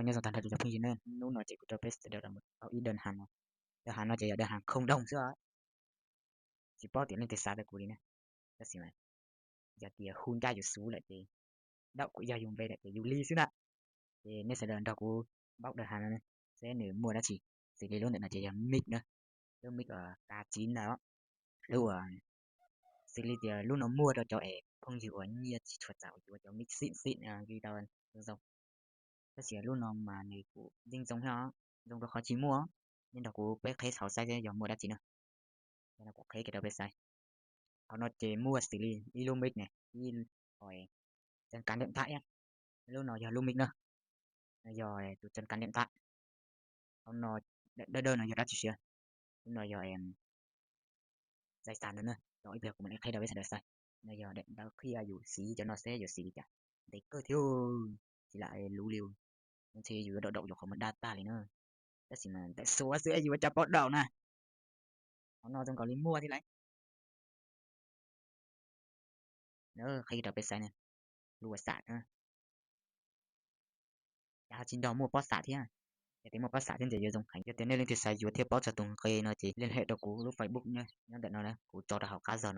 Nyob zoo tag nrho cov phooj ywg ne, hnub no ces kuv rau peb sawv daws los mus paub ib đơn hàng no. Đơn hàng no ces yog đơn hàng không đồng xwb os. Tsis paub tias leej twg xa rau kuv li na. Tab sis mas yog tias hu ncaj yus xub lawm ces, dauj kuv yog yus npe lawm ces yus li xwb na. Ces nej sawv daws nrog kuv paub đơn hàng no, seb nws muaj dab tsi. Xws li lub ntawm no ces yog mic na, lub mic uas K chín na. Lub uas, xws li tias lub no muaj rau cov es phooj ywg uas nyiaj tsis tshua txaus yuav cov mic xim xim li tau zoo zoo. Tab sis lub no mas nws kuj yeej zoo thiab, zoo rau qhov tsis muaj. Nej nrog kuv peb qheb hauv saib seb yog muaj dab tsi na. Yog no kuv qheb kiag rau peb saib. Hauv no ces muaj xws li ib lub mic ne, ib, chân cắm điện thoại á. Lub no yog lub mic na, no yog tus chân cắm điện thoại. Hauv no, dawb dawb no yog dab tsi siab? Lub no yog zais xas ntawd na, tos ib pliag kuv mam li qhib rau peb sawv daws saib. No yog daim ntawv qhia yus siv cov no seb yus siv li cas. Ntev kawg thiab, tsis lam luv li. Ntshe yus yuav daum daum yus qhov muag daj tag li na. Tab sis mas ntawm xuav xwb yus ua cas paub daum na. Hauv no zoo nkaus li muaj thiab lauj. Qhib rau peb saib na, lub uas xam na. Cas ho tsis nrog muaj pob xam thiab? Yog tias muaj pob xam thiab ces yuav zoo heev. Yog tias nej leej twg xav yuav thiab paub txog tus nqe no ces liên hệ rau kuv lub Facebook nyob ntawm no na, kuv tso rau hauv qab zog no.